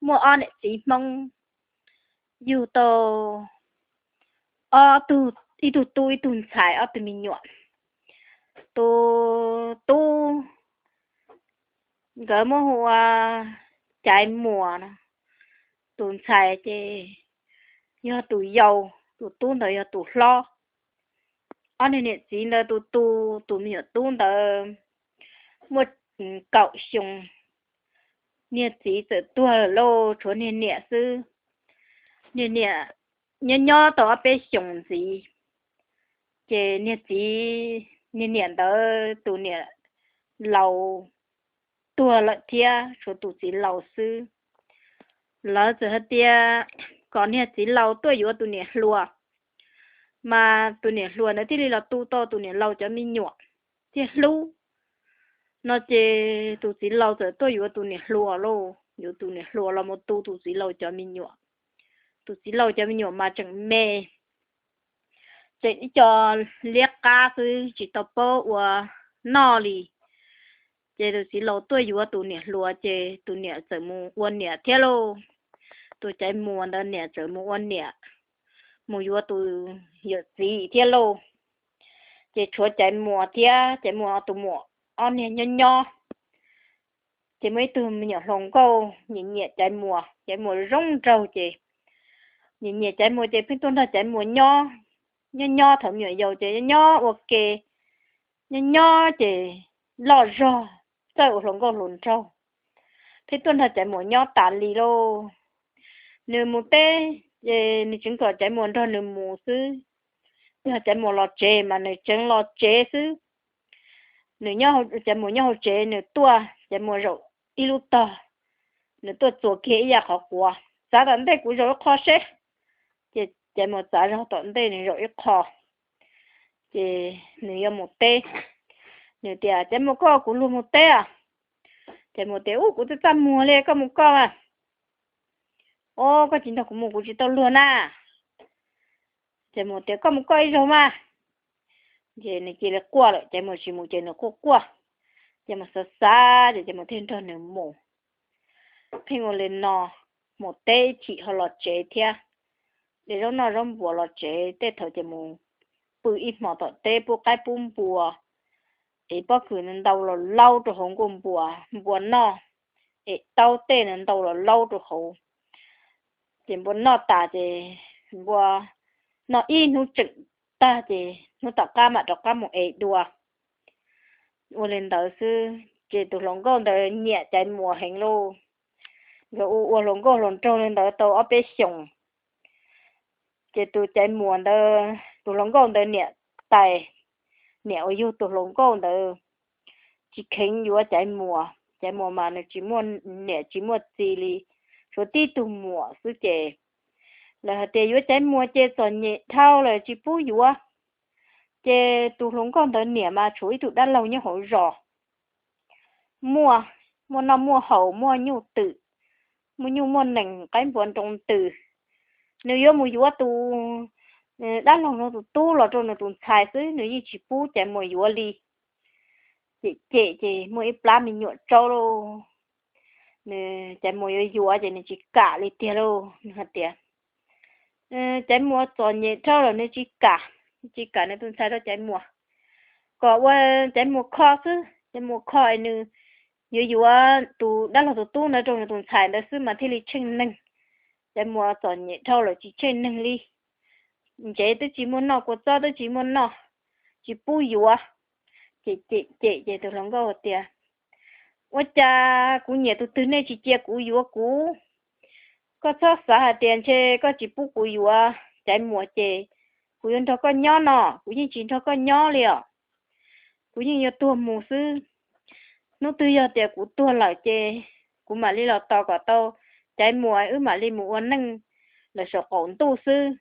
muaj ob niam txiv Hmoob yug tau ob tug, ib tug tub ib tug ntxhais, ob tug me nyuam. Tus tub nkawd muab hu ua Caiv Muas no, tus ntxhais ces yog tus yau, tus tub ntawd yog tus hlob. Ob niag niam txiv ntawd tus tus, tus me nyuam tub ntawd muaj kaum xyoo, niag txiv txawm tuag lawm lauj, tshuav niag niam xwb. Niag niam nyob nyob tau ob peb xyoos ntxiv, ces niag txiv, niag niam ntawd tus niam laus tuag lawm thiab, tshuav tus txiv laus xwb. Lawv txawm hais tias kom niag txiv laus tuaj yuav tus niam hluas, mas tus niam hluas ntawd thiaj li los tu tau tus niam laus cov me nyuam thiaj hlub no. Ces tus txiv laus txawm tuaj yuav tus niam hluas lauj, yuav tus niam hluas los mus tu tus txiv laus cov me nyuam. Tus txiv laus cov me nyuam mas tseem me, tseem ib co liab qab xwb tsis tau paub ua noj li. Ces tus txiv laus tuaj yuav tus niam hluas ces tus niam txawm mus ua niam thiab lauj. Tus Caiv Muas ntawd niam txawm mus ua niam, mus yuav tus yawm txiv thiab lauj. Ces tshuav Caiv Muas thiab Caiv Muas tus muam ob niag nyob nyob. Ces muaj ib tug me nyuam hluas nkauj nyiam nyiam Caiv Muas, Caiv Muas zoo nraug ces nyiam nyiam Caiv Muas ces pheej tuaj nrog Caiv Muas nyob. Nyob nyob thaum me nyuam yaus ces nyob nyob ua ke, nyob nyob ces loj zog, txawj ua hluas nkauj hluas nraug, pheej tuaj nrog Caiv Muas nyob tas li lauj. Nws mus teb ces nws tseev kom Caiv Muas nrog nws mus xwb. Yog Caiv Muas los tsev mas nws tseev los tsev xwb. Nws, Caiv Muas nyob hauv tsev, nws tuaj, Caiv Muas zaum ib lub tog, nws tuaj txuas kiag ib yav qhov quav, txav tom ntej kuv zaum ib qho seb. Ces Caiv Muas txav zog tom ntej nws zaum ib qho. Ces nws yuav mus teb, nws tias, Caiv Muas, koj kuv luag mus teb os. Caiv Muas tias, Ub, kuv txaj txaj muag li, koj mus koj mas. Os, koj tsis nrog kuv mus kuv tsis tau luag na. Caiv Muas tias, Koj mus koj ib zaug mas. Ces nws cia li quaj lawm, Caiv Muas tsis mus ces nws quaj quaj. Caiv Muas xav xav ces Caiv Muas thiaj nrog nws mus. Pheej ua li no, mus teb ib chim ho los tsev thiab, de zaub noj zaub npuas los tsev, tej thaum ces mus pw ib hmos tom teb pub qaib pub npua. Es pob kws ntau los laub rau hauv nkuaj npua, npua noj, es taub tej ntau los laub rau hauv. Ces npua noj tas ces npua noj ib hnub tseem tag ces hnub tom qab mam rov qab mus ev dua. Ua li ntawd xwb ces tus hluas nkauj ntawd nyiam Caiv Muas heev lauj. Nkawd ua ua hluas nkauj hluas nraug li ntawd tau ob peb xyoos. Ces tus Caiv Muas ntawd, tus hluas nkauj ntawd niam tais, niam uas yug tus hluas nkauj ntawd tsis kheev yuav Caiv Muas. Caiv Muas mas nws tsis muaj niam tsis muaj txiv li, tshuav tib tug muam xwb ces lawv hais tias yuav Caiv Muas ces txom nyem dhau lawm tsis pub yuav. Ces tus hluas nkauj ntawd niam mas tshuav ib tug dab laug nyob hauv zos, muaj, muaj noj muaj haus, muaj nyuj twm, muaj nyuj muaj nees, qaib npua nroo ntws. Nws yuav mus yuav tus dab laug no tus tub los rau nws tus ntxhais xwb, nws yeej tsis pub Caiv Muas yuav li. Cem cem ces muaj ib plab me nyuam tsaub lauj. Nws, Caiv Muas yuav yuav ces nws tsis kam li tiag lauj, nws hais tias Caiv Muas txom nyem dhau lawm nws tsis kam, tsis kam nws tus ntxhais rau Caiv Muas, kom ua Caiv Muas kho xwb, Caiv Muas kho es nws yuav yuav tus dab laug tus tub ntawd rau nws tus ntxhais ntawd xwb mas thiaj li tsheej neeg. Caiv Muas txom nyem dhau lawm tsis tsheej neeg li, ntsev twb tsis muaj noj, kua txob twb tsis muaj noj, tsis pub yuav. Ces cem cem ces tus hluas nkauj tias, Ua cas kuv nyiam tus twg nej tsis cia kuv yuav kuv? Koj txhob xav hais tias ntshe koj tsis pub kuv yuav Caiv Muas ces kuv yuav nrog koj nyob no, kuv yeej tsis nrog koj nyob li os. Kuv yeej yuav tuag mus xwb. Hnub twg yog tias kuv tuag lawm ces kuv mam li los tos kom tau Caiv Muas wb mam li mus ua neej lawm saum qaum ntuj xwb.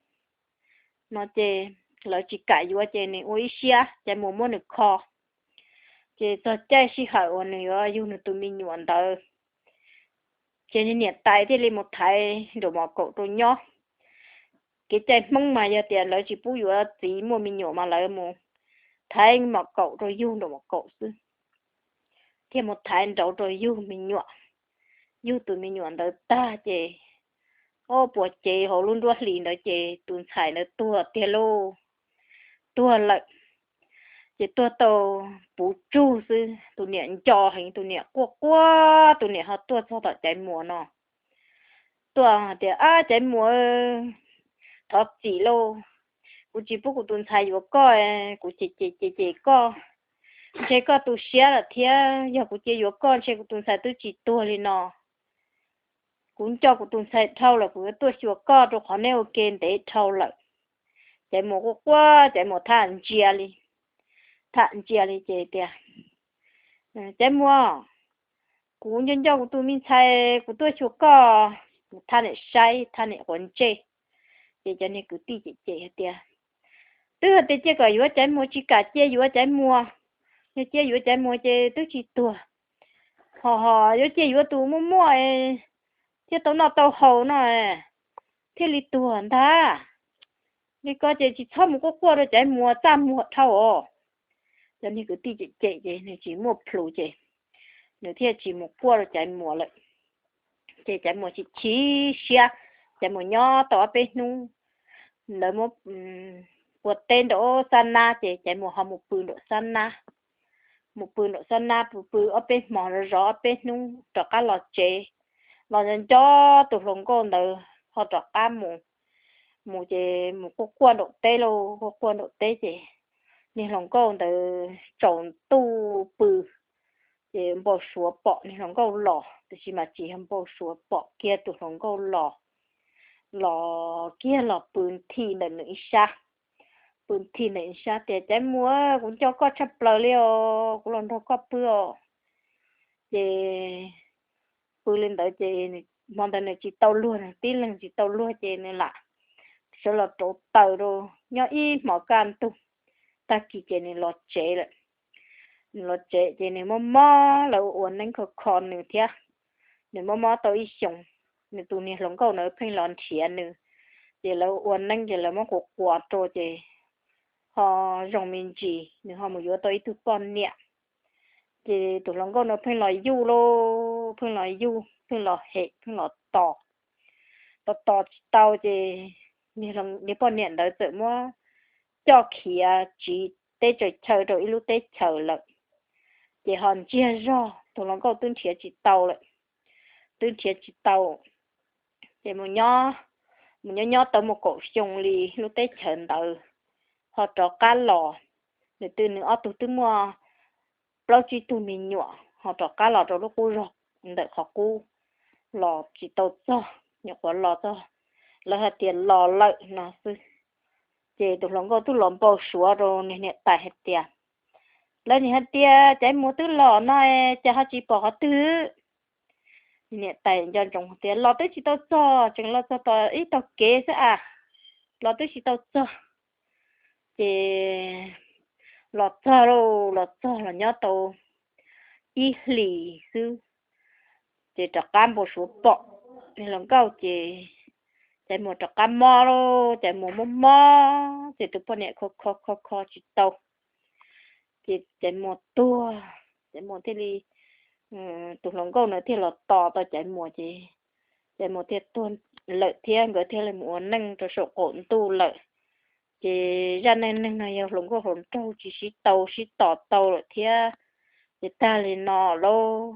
No ces lawv tsis kam yuav ces nws ua ib siab, Caiv Muas muab nws kho. Ces txog caij sij hawm uas nws yuav yug nws tus me nyuam ntawd, ces nws niam tais thiaj li mus thaiv nraum mom kaum rau nyob. Kev cai Hmoob mas yog tias lawv tsis pub yuav txiv muaj me nyuam mas lawv mus thaiv mom kaum rau yug nraum mom kaum xwb, thiaj mus thaiv nraud rau yug me nyuam. yug tus me nyuam ntawd tag ces, o, puas cev hauv lub nruab hlis ntawd ces tus ntxhais ntawd tuag tiag lauj. Tuag lawm. Ces tuag tau puv tsug xwb, tus niam nco heev, tus niam quaj quaj, tus niam ho tuaj txog tom Caiv Muas no, tuaj tias, Ab, Caiv Muas, thov txim lauj, kuv tsis pub kuv tus ntxhais yuav koj, kuv cem cem cem cem koj, ntshe koj tu siab lawm thiab, yog kuv cia yuav koj ntshe kuv tus ntxhais twb tsis tuag li no. Kuv nco kuv tus ntxhais dhau lawm, kuv yuav tuaj xyuas koj rau qhov neb ua ke ntev dhau lawm. Caiv Muas quaj quaj, Caiv Muas tham ntsia li, tham ntsia li ces tias, Caiv Muas, kuv nco nco kuv tus me ntxhais, kuv tuaj xyuas koj. Kuv thaj niam saib, thaj niam quav ntsej. Ces cov niag kwv tij cem cem hais tias, Twb hais tias cia kom yuav Caiv Muas, tsis kam cia yuav Caiv Muas. Yog cia yuav Caiv Muas ces twb tsis tuag, ho ho yuav cia yuav tus muaj muaj thiaj tau noj tau haus no thiaj li tuag ntag. Li ko ces tsis txhob mus quaj quaj rau Caiv Muas, txaj muag dhau os. Cov niag kwv tij cem cem ces nws tsis muaj plhus ces nws thiaj tsis mus quaj rau Caiv Muas lawm. Ces Caiv Muas chim chim siab, Caiv Muas nyob tau ob peb hnub, lawv muab ua teb nraum xab nab ces Caiv Muas ho mus pw nraum xab nab. Mus pw nraum xab nab, pw pw ob peb hmo, zov zov ob peb hnub rov qab los tsev. Los nco nco tus hluas nkauj ntawd ho rov qab mus, mus ces mus quaj quaj nraum teb lauj, quaj quaj nraum teb ces niag hluas nkauj ntawd tsaus ntuj pw. Ces npau suav pom niag hluas nkauj los, tiam sis mas tsis yog npau suav, pom kiag tus hluas nkauj los, los kiag los pw nthi ntawm nws ib sab. Pw nthi ntawm ib sab tias, Caiv Muas, kuv nco koj tshaj plaws li os, kuv los nrog koj pw os. Ces pw li ntawd ces hmo ntawd nws tsis tau luag, nws tib leeg tsis tau luag ces nws lam sawv los rauv taws rau, nyob ib hmos kaj ntug. Tag kis ces nws los tsev lawm. Nws los tsev ces nws mob mob, lawv ua neeb kho kho nws thiab. Nws mob mob tau ib xyoos, nws tus niag hluas nkauj na pheej los nrhiav nws, ces lawv ua neeb ces lawv muab quas quas rau ces ho zoo me ntsis, nws ho mus yuav tau ib tug poj niam. Ces tus hluas nkauj na pheej los yuj lauj, pheej los yuj, pheej los hem, pheej los tos. Tos tos tsis tau ces niag poj niam ntawd txawm muab coj khiav tsiv teb tsaws chaw rau ib lub teb chaws lawm. Ces ho ntsiag zog, tus hluas nkauj twb nrhiav tsis tau lawm, twb nrhiav tsis tau. Ces mus nyob, mus nyob nyob tau muaj kaum xyoo li lub teb chaws ntawd ho rov qab los. Nws twb, nws ob tug twb muaj plaub tsib tug me nyuam ho rov qab los rau lub qub zog ntawm qhov qub, los tsis tau txog, nyuam qhuav los txog, lawv hais tias los lawm no xwb. Ces tus hluas nkauj twb los npau suav rau niag niam tais hais tias, lawv nim hais tias Caiv Muas twb los no, cas ho tsis pom qhov twg? Niam tais nco ntsoov tias los twb tsis tau txog, tseem los txog tom ib tog kev xwb a, los twb tsis tau txog. Ces los txog lauj, los txog los nyob tau ib hlis xwb, ces rov qab npau suav pom niag hluas nkauj ces Caiv Muas rov qab mob lauj, Caiv Muas mob mob ces tus poj niam kho kho kho kho tsis tau. Ces Caiv Muas tuag, Caiv Muas thiaj li, tus hluas nkauj na thiaj los tos tau Caiv Muas ces Caiv Muas thiaj tuag lawm thiab, nkawd thiaj li mus ua neej rau saum qaum ntuj lawm. Ces zaj neej neeg no yog hluas nkauj hluas nraug tsis sib tau sib tos tau lawm thiab. Ces tag li no lauj.